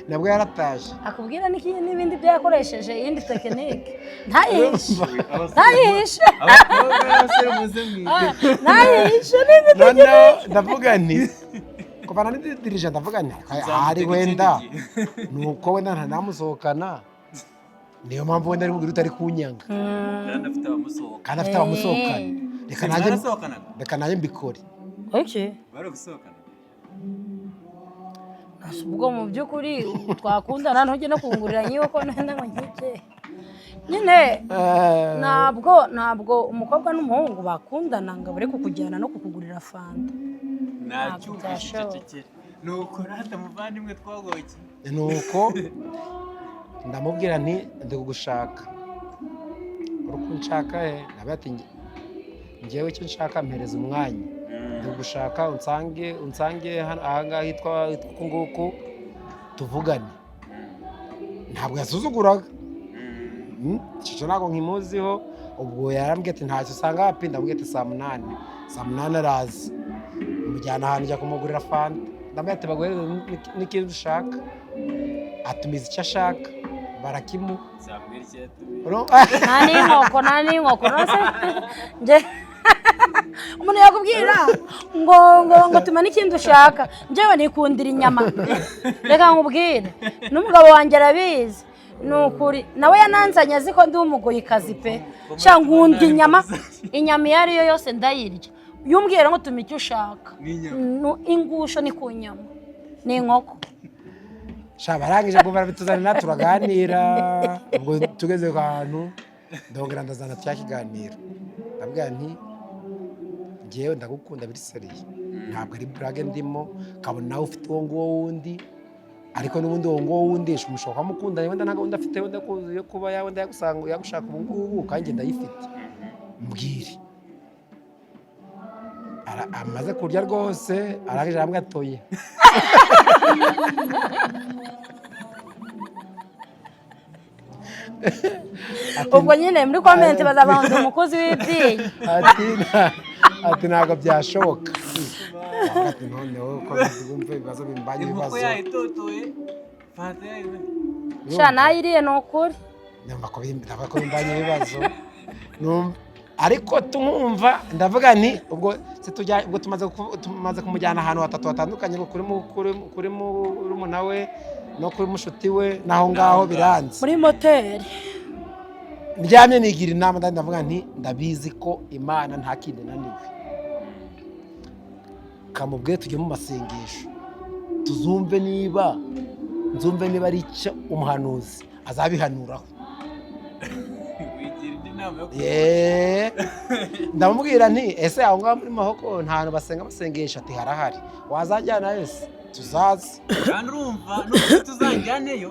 Nabwo yarataje. Akubwira n'ibindi byo yakoresheje, iyindi technique, ntayihishe, ntayihishe. Abakobwa n'abasore muze mwige. Ntayihishe n'indi. Noneho ndavuga nti kuva nanidirije, ndavuga nti ahari Nzamutega wenda ikindi gihe. Ni uko wenda ntanamusohokana, niyo mpamvu wenda ari bubwire utari kunyanga. Kandi afite abamusohoka. Kandi afite abamusohokana, reka nanjye Mwarasohokanaga? Reka nanjye mbikore. Okay. Baragusohokana? Ubwo mu by'ukuri twakundana, ntujye no kungurira nyiwe ko nenda ngo nkike nyine. Ntabwo umukobwa n'umuhungu bakundana ngo abure kukujyana no kukugurira fanta. Nacyumvise. Byashoboka. Icecekere, nuko rata muvandimwe twagoye. Nuko ndamubwira nti: "Ndi kugushaka, uri kunshaka he?" Nawe ati: "Njyewe icyo nshaka, mpereza umwanya, ndi kugushaka, unsange hano ahangaha hitwa uku nguku, tuvugane." Ntabwo yasuzuguraga. Icyo ntabwo nkimuziho. Ubwo yarambwiye ati: "Ntacyo, usanga wapi?" Ndamubwira ati: "Saa 8." Saa 8 araza, mujyana ahantu, njya kumugurira fanta. Ndamubwira ati: "Baguhereze n'ikindi ushaka." Atumiza icyo ashaka, barakimuha. Nzambwira icyo yatumiye. Nta n'inkoko, nta n'inkoko. Nose njye umuntu yakubwira ngo tuma n'ikindi ushaka? Njyewe nikundira inyama. Reka nkubwire, n'umugabo wanjye arabizi. Ni ukuri, nawe yananzanye azi ko ndi umugoyikazi pe. Sha, nkunda inyama, inyama iyo ariyo yose ndayirya. Iyo umbwiye ngo tuma icyo ushaka. N'inyama. Ingusho ni ku nyama, ni inkoko. Sha, barangije ngo barabituzanira, turaganira. Ubwo tugeze ku hantu ndongera ndazana cya kiganiro, ndabwira nti: "Ngewe ndagukunda biri sérieux, ntabwo ari blague ndimo. Kabona nawe ufite uwo nguwo wundi, ariko n'ubundi uwo nguwo wundi mushobora kuba mukundanye, wenda nta gahunda afite wenda yo kuba wenda yagusanga yagushaka ubu ngubu, kandi njye ndayifite, mbwire." Amaze kurya rwose, arangije arambwira atoye. Ubwo nyine muri comment bazabanza umukozi w'ibyinyo. Ati ntabwo byashoboka. Ndavuga ati: "Noneho ko wumva ibibazo bimbanye Inkoko ibibazo." Yayitotoye, fanta yayimenye. Sha, nayiriye, ni ukuri. Ndavuga ko bimbanye ibibazo. Ariko tumwumva, ndavuga nti ubwo se tujya, ubwo tumaze kumujyana ahantu hatatu hatandukanye, ngo kuri murumuna we no kuri mushuti we, naho ngaho biranze. Muri moteri. Ndyamye nigira inama, ndavuga nti: "Ndabizi ko Imana nta kindi naniwe, kamubwire tujye mu masengesho, tuzumve niba nzumve niba ari icyo umuhanuzi azabihanuraho." Wigira indi nama yo Yeee. Ndamubwira nti: "Ese aho ngaho muri Mahoko nta hantu basenga amasengesho?" Ati: "Harahari, wazajyana ese tuzaze." Kandi urumva n'ubwo tuzajyaneyo,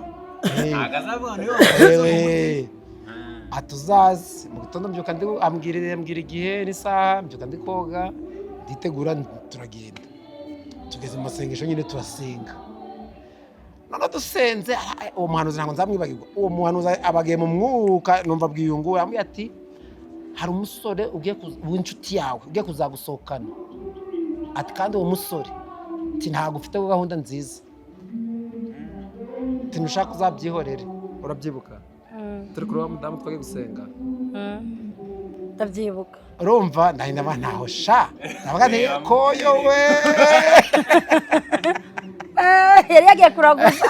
ntabwo azavuga niyo. Ewe, atuzaze mu gitondo. Mbyuka ndi ambwira igihe n'isaha, mbyuka ndi koga, nditegura, turagenda. Tugeze mu masengesho nyine, turasenga. Noneho dusenze, uwo muhanuzi ntabwo nzamwibagirwa. Uwo muhanuzi abagiye mu mwuka, numva abwiye yambwiye ati: "Hari umusore ugiye w'inshuti yawe ugiye kuzagusohokana." Ati: "Kandi uwo musore," ati, "ntabwo ufite gahunda nziza," ati, "ntushaka uzabyihorere." Urabyibuka, turi kuri wa mudamu twagiye gusenga? Ndabyibuka. Urumva ndahita mba ntaho sha, ndavuga nti: "Koyo we." Yari yagiye kuraguza.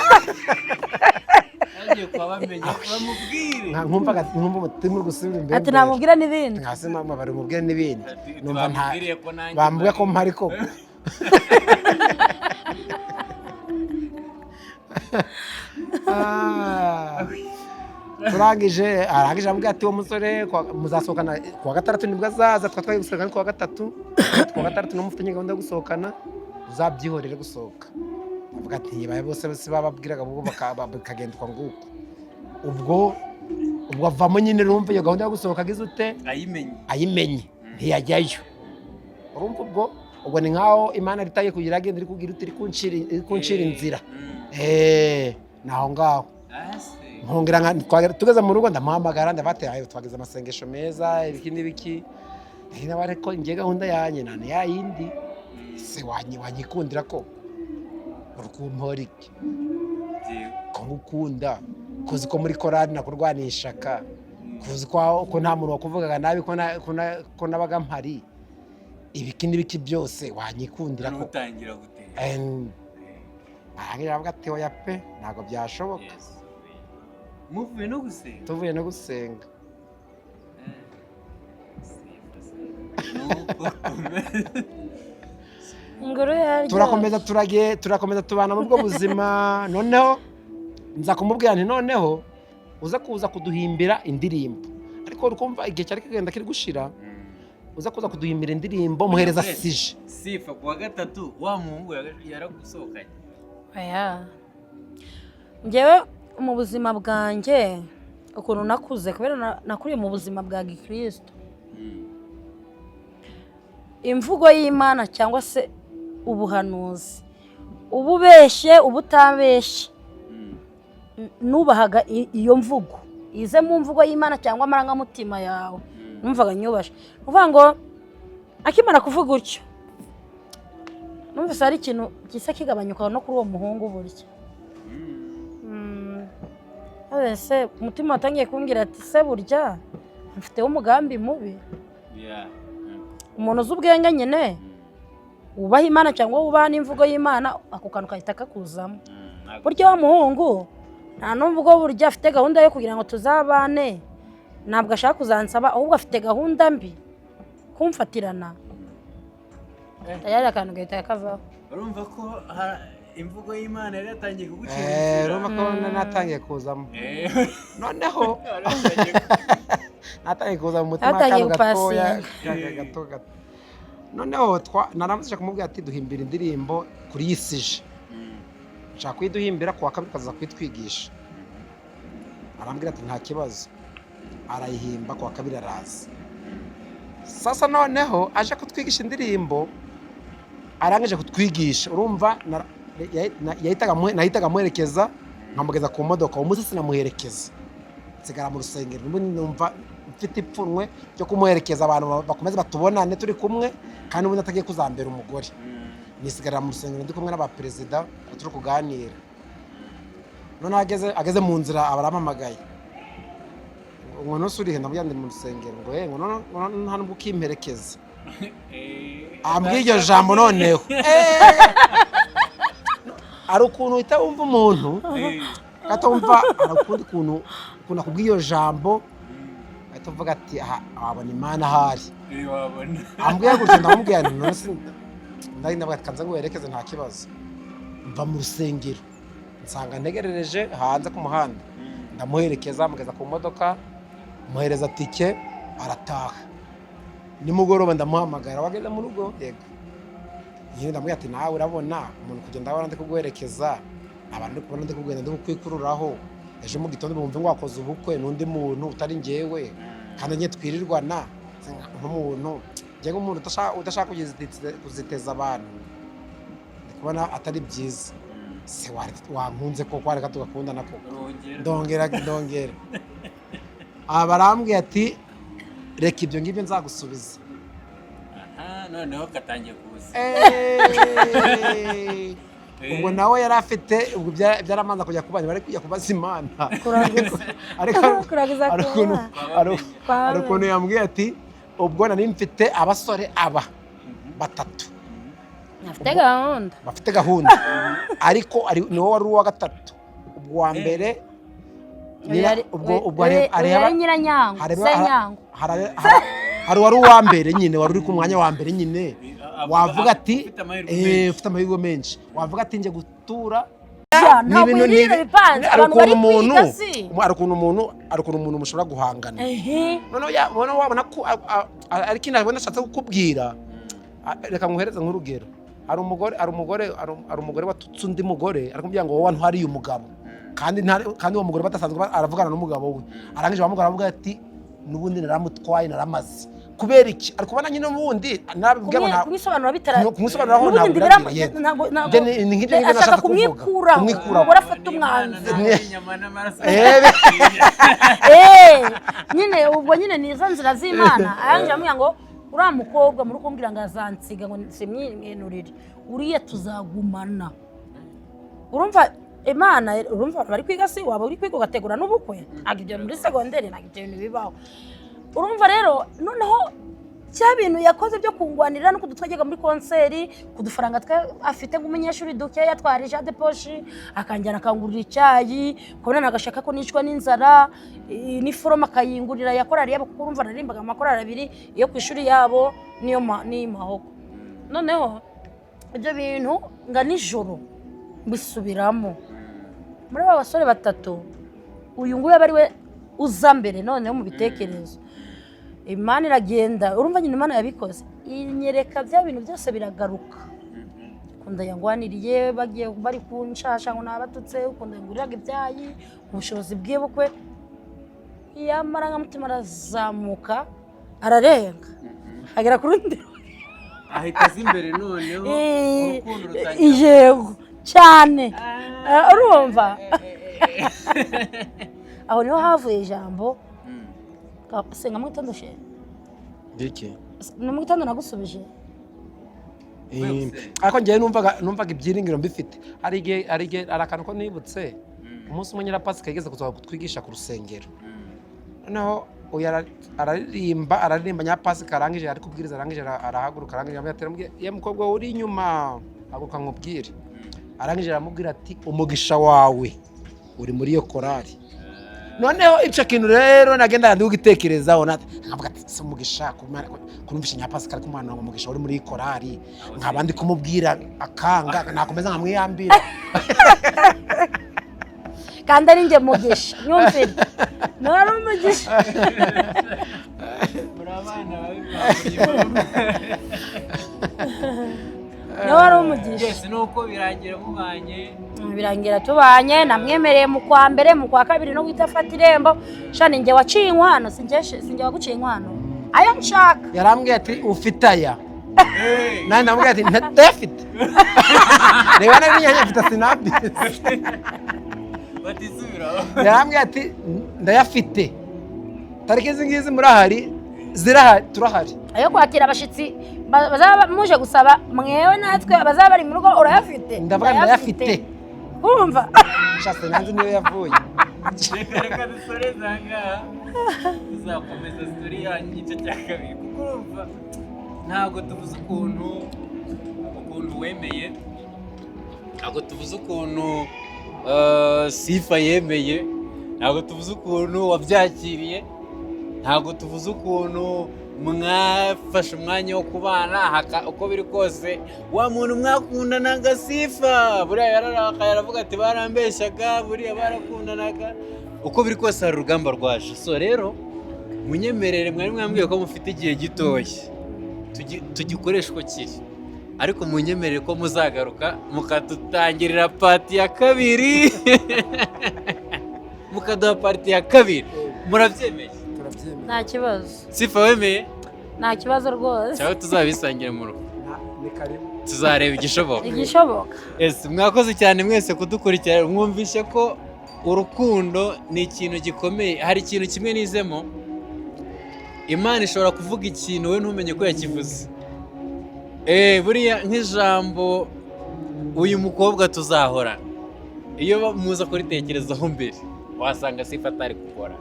Yagiye kwa bamenya bamubwire. Nkumva umutima uri gusubira imbere. Ati namubwira n'ibindi. Nkase mama bari mubwire n'ibindi. Ati, Numva nta bamubwiriye ko nanjye bambwiye ko mpari. Mpari koko. Ah. Turangije, arangije ambwira ati: "Uwo musore muzasohokana kuwa gatandatu nibwo azaza." Twagiye gusohokana kuwa gatatu, kuwa gatandatu n'umufitanye gahunda yo gusohokana, uzabyihorere gusohoka. Avuga ati baye bose bose bababwiraga ubwo bikagenda uko nguko. Ubwo avamo nyine, urumva iyo gahunda yo gusohoka agize ute? Ayimenye. Ayimenye, ntiyajyayo. Urumva ubwo ni nkaho Imana itaye kugira agenda iri kugira uti iri kuncira inzira. Ni aho ngaho. Ase. Nkongera tugeze mu rugo ndamuhamagara, ndabatera ayo twagize amasengesho meza, ibiki n'ibiki. Nawe ariko njye gahunda yanjye nta ni ya yindi se, wanyikundira ko uri kumpora iki? Ko ngukunda, kuzi ko muri korali nakurwaniye ishaka, kuzi ko nta muntu wakuvugaga nabi, ko nabaga mpari, ibiki n'ibiki byose, wanyikundira ko Nutangira gutera. Arangije aravuga ati: "Oya pe, ntabwo byashoboka." Yes. Muvuye no gusenga. Tuvuye no gusenga. Nuko Ingoro yaryo. Turakomeza, turagiye, turakomeza tubana muri ubwo buzima. Noneho nza kumubwira nti: "Noneho uza kuza kuduhimbira indirimbo." Ariko ukumva igihe cyari kigenda kiri gushira. "Uza kuza kuduhimbira indirimbo," muhereza sujet. Sifa, kuwa gatatu wa muhungu yaragusohokanye? Oya. Njyewe mu buzima bwanjye ukuntu nakuze, kubera nakuriye mu buzima bwa gikristo, imvugo y'Imana cyangwa se ubuhanuzi, uba ubeshye uba utabeshye, nubahaga iyo mvugo ize mu mvugo y'Imana cyangwa amarangamutima yawe, numvaga nyubashe. Ni ukuvuga ngo akimara kuvuga utyo, numvise hari ikintu gisa kigabanyuka no kuri uwo muhungu burya. Ese umutima watangiye kumbwira ati: "Se burya mfiteho umugambi mubi?" Umuntu uzi ubwenge nyine, wubaha Imana cyangwa wubaha n'imvugo y'Imana, ako kantu kahita kakuzamo. Burya wa muhungu Nta nubwo burya afite gahunda yo kugira ngo tuzabane, ntabwo ashaka kuzansaba, ahubwo afite gahunda mbi kumfatirana. Tayari akantu gahita kavaho. Urumva ko imvugo y'Imana yari yatangiye kugucira inzira. Urumva ko natangiye kuzamo. Noneho natangiye kuza mu mutima Yatangiye akantu gatoya. gupasinga. Gato gato. Noneho naramusije kumubwira ati: "Duhimbira indirimbo kuri iyi sujet, nshaka kuyiduhimbira ku wa kabiri ukaza kuyitwigisha." Arambwira ati: "Nta kibazo." Arayihimba, ku wa kabiri araza. Sasa noneho aje kutwigisha indirimbo, arangije kutwigisha, urumva nahitaga amuherekeza nkamugeza ku modoka. Uwo munsi sinamuherekeza, nsigara mu rusengero. N'ubundi numva mfite ipfunwe ryo kumuherekeza, abantu bakomeze batubonane turi kumwe, kandi ubundi atagiye kuzambera umugore. Nisigarira mu rusengero ndi kumwe n'abaperezida, turi kuganira. Noneho ageze mu nzira aba arampamagaye ngo: "Nuse urihe?" Ndamubwira: "Ndi mu rusengero." Ngo: "Ngo none nta nubwo ukimperekeza?" Ambwiye iryo jambo. Noneho hari ukuntu uhita wumva umuntu gato, wumva hari ukundi kuntu akubwiye iyo jambo, ahita uvuga ati: "Aha wabona Imana ahari." Wabona. Ambwiye gutyo, ndamubwira nti: "None se?" Ndari ndavuga ati: "Kanze nguherekeze, nta kibazo." Mva mu rusengero, nsanga ntegerereje hanze ku muhanda, ndamuherekeza mugeza ku modoka, muhereza tike, arataha. Nimugoroba ndamuhamagara: "Wageze mu rugo?" "Yego." Nyine ndamubwira ati: "Nawe urabona umuntu kugenda abona ndi kuguherekeza, abantu ndi kubona ndi kugenda ndi kukwikururaho, ejo mu gitondo bumve ngo wakoze ubukwe n'undi muntu utari njyewe, kandi njye twirirwana nk'umuntu, njye nk'umuntu udashaka kuziteza abantu, ndi kubona atari byiza. Se wankunze koko, wareka tugakundana koko?" Urongera. Ndongera, ndongera. Aba barambwiye ati: "Reka ibyo ngibyo, nzagusubiza." Aha noneho katangiye kuza. Ubwo nawe yari afite ubwo byaramanza kujya kubana, bari kujya kubaza Imana. Kuraguza. Ariko Kuraguza hari ku ukuntu Mana. hari ukuntu yambwiye ati: "Ubwo nari mfite abasore aba batatu." Afite gahunda. Bafite gahunda, ariko niwo wari uwa gatatu. Ubwo uwa mbere ubwo yari Nyiranyango, Senyango. Hari uwari uwa mbere nyine, wari uri ku mwanya wa mbere nyine, wavuga ati Ufite amahirwe menshi. Ufite amahirwe menshi, wavuga ati: "Njye gutura." Ya, Ni ntabwo ibintu irire bipanze. Hari Abantu bari ukuntu umuntu kwiga si hari ukuntu umuntu hari ukuntu umuntu mushobora guhangana. Noneho wabona ko ari ikintu abona ashatse kukubwira. Reka nguhereze nk'urugero. Hari umugore watutse undi mugore, ari kumubwira ngo: "Wowe ntwariye umugabo," kandi uwo mugore badasanzwe aravugana n'umugabo we. Arangije wa mugabo aravuga ati: "N'ubundi naramutwaye, naramaze." Kubera iki? Ari kubona nyine n'ubundi nabibwira ngo Kumwisobanura bitara Kumusobanuriraho n'ubundi ntabwo biragira, yego. ntabwo Njye ni nk'ibyo ngibyo ashaka nashatse kuvuga. kumwikuraho. Kumwikuraho. Umugore afata umwanzuro. Inyama n'amaraso. Nyine ubwo nyine ni izo nzira z'Imana. Arangije amubwira ngo: "Uriya mukobwa muri kumbwira ngo azansiga, ngo simwinurire, uriya tuzagumana." Urumva Imana, urumva abantu bari kwiga si waba uri kwiga ugategura n'ubukwe? Ntabwo ibyo muri segonderi, ntabwo ibyo bintu bibaho. Urumva rero noneho cya bintu yakoze byo kungwanirira no kudutwegeka muri concert, kudufaranga twe afite nk'umunyeshuri dukeya twari de poche, akanjyana akangurira icyayi, kubona nagashaka ko nicwa n'inzara, n'iforomo akayingurira ya korali yabo, kuko urumva naririmbaga amakorali abiri, iyo ku ishuri yabo n'iyo n'iy'Imahoko. Noneho ibyo bintu nga nijoro mbisubiramo muri aba basore batatu, uyu nguyu aba ari we uza mbere. Noneho mu bitekerezo Imana iragenda, urumva nyine Imana yabikoze, inyereka bya bintu byose biragaruka, ukunda yangwaniriye, bagiye bari kunshasha ngo nabatutse, ukunda yanguriraga ibyayi, ubushobozi bw'ibukwe, yamarangamutima arazamuka, ararenga, agera ku rundi. Ahita aza imbere noneho, urukundo rutangira. Yego cyane. Urumva aho niho havuye ijambo senga mu gitondo she. Ngiki. Ni mu gitondo nagusubije. Ariko njyewe numvaga ibyiringiro mbifite. Hari igihe hari akantu ko nibutse, umunsi umwe Nyirapasika yigeze kuza kutwigisha ku rusengero. Noneho uyu araririmba, araririmba, Nyirapasika arangije, ari kubwiriza, arangije arahaguruka, arangije aramubwira ati, aramubwira, "Ye mukobwa we uri inyuma, haguruka nkubwire." Arangije aramubwira ati: "Umugisha wawe Uri muri iyo korari. Noneho icyo kintu rero nagendaga ndi kugitekerezaho, nkavuga ati: "Se Umugisha kurumvisha Nyapasika, ariko umwana ngo Umugisha uri muri iyi korari, nkaba ndi kumubwira akanga, nakomeza nkamwiyambira." Kandi ari njye Mugisha, nyumvire, niwe ari Umugisha. Muri abana babi. Niwe wari Umugisha. Yes, nuko birangira mubanye. Birangira tubanye. Namwemereye mu kwa mbere, mu kwa kabiri no guhita afata irembo. Shani, njye waciye inkwano, sinjye waguciye inkwano, ayo nshaka. Yarambwiye ati: "Ufite aya?" Nanjye ndamubwira ati: "Ndayafite." Reba, nari nyafite, sinabizi. Batisubiraho. Yarambwiye ati: "Ndayafite, tariki izi ngizi murahari?" Zirahari, turahari. Ayo kwakira abashyitsi bazaba muje gusaba mwewe natwe abazaba bari mu rugo, urayafite? Ndavuga: "Ndayafite." Kumva. Sha, sinanzi niyo yavuye. Reka dusoreze aha ngaha, tuzakomeza story yanyu igice cya kabiri, kuko urumva ntabwo tuvuze ukuntu wemeye, ntabwo tuvuze ukuntu Sifa yemeye, ntabwo tuvuze ukuntu wabyakiriye, ntabwo tuvuze ukuntu mwafashe umwanya wo kubana. Uko biri kose, wa muntu mwakundanaga Sifa buriya yararakaye, aravuga ati: "Barambeshyaga, buriya barakundanaga." Uko biri kose hari urugamba rwaje. So rero munyemerere, mwari mwambwiye ko mufite igihe gitoya, tugikoreshe uko kiri, ariko munyemerere ko muzagaruka mukadutangirira part ya kabiri, mukaduha part ya kabiri. Murabyemeye? Turabyemeye. Nta kibazo. Sifa, wemeye? Nta kibazo rwose. Cyangwa tuzabisangira mu rugo? Ni karibu. Tuzareba igishoboka. Igishoboka. Yes, mwakoze cyane mwese kudukurikira. Mwumvishe ko urukundo ni ikintu gikomeye. Hari ikintu kimwe nizemo: Imana ishobora kuvuga ikintu we ntumenye ko yakivuze. Buriya nk'ijambo "uyu mukobwa tuzahorana", iyo muza kuritekerezaho mbere, wasanga Sifa atari gukora,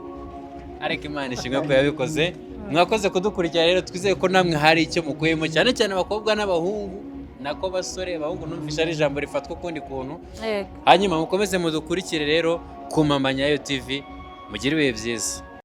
ariko Imana ishimwe ko yabikoze. Mwakoze kudukurikira rero, twizeye ko namwe hari icyo mukuyemo, cyane cyane abakobwa n'abahungu, nako basore, abahungu numvishe ari ijambo rifatwa ukundi kuntu. Yego. Hanyuma mukomeze mudukurikire rero ku Mama Nyayo TV. Mugire ibihe byiza.